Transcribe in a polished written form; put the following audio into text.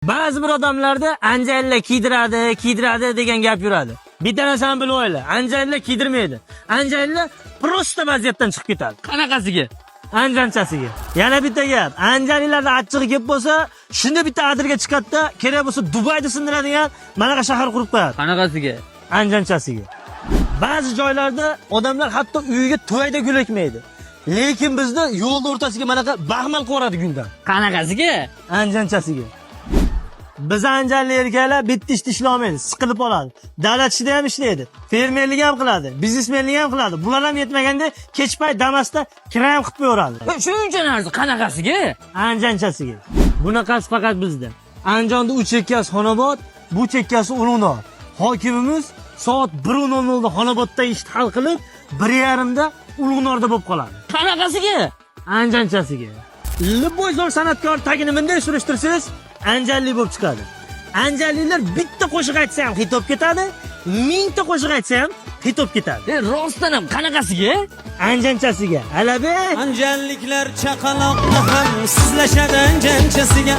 Ba'zi bir odamlarda anjanlar kiydiradi, kiydiradi degan gap yuradi. Bitta narsani bilib olinglar. Anjanlar kiydirmaydi. Anjanlar просто vaziyatdan chiqib ketadi. Qanaqasiga? Anjanchasiga. Yana bitta gap. Anjanilarda achchig'i kelib bo'lsa, shunda bitta adirga chiqadi-da, kerak bo'lsa Dubayda sindiradigan manaqa shahar qurib qo'yadi. Qanaqasiga? Anjanchasiga. Ba'zi joylarda odamlar hatto uyiga tuvayda gul ekmaydi. Lekin bizda yo'lni o'rtasiga manaqa baxmal qo'yadi guldan. Qanaqasiga? Anjanchasiga. Biz anjanli erkaklar bitta ishda ishlolmaydi, siqilib qoladi. Davlat ishida ham ishlaydi, fermerlik ham qiladi, biznesmenlik ham qiladi. Bular ham yetmaganda kech payt Damasda kira ham qilib qo'yaveradi. Shuncha narsa qanaqasiga? Anjanchasiga. Bunaqasi faqat bizda. Andijonda u chekkasi Xonobod, bu chekkasi Ulug'nor. Hokimimiz soat 1:00 da Xonobodda ishni hal qilib, 1:30 da Ulug'norda bo'lib qoladi. Qanaqasiga? Anjanchasiga. Любой zo'r san'atkor tagini bunday surishtirsangiz, anjanlik bo'lib chiqadi. Anjanliklar bitta qo'shiq aytsa ham hit bo'lib ketadi, mingta qo'shiq aytsa ham hit bo'lib ketadi. Rostdan ham qanaqasiga? Anjanchasiga. Alabe. Anjanliklar chaqaloqni ham sizlashadi anjanchasiga.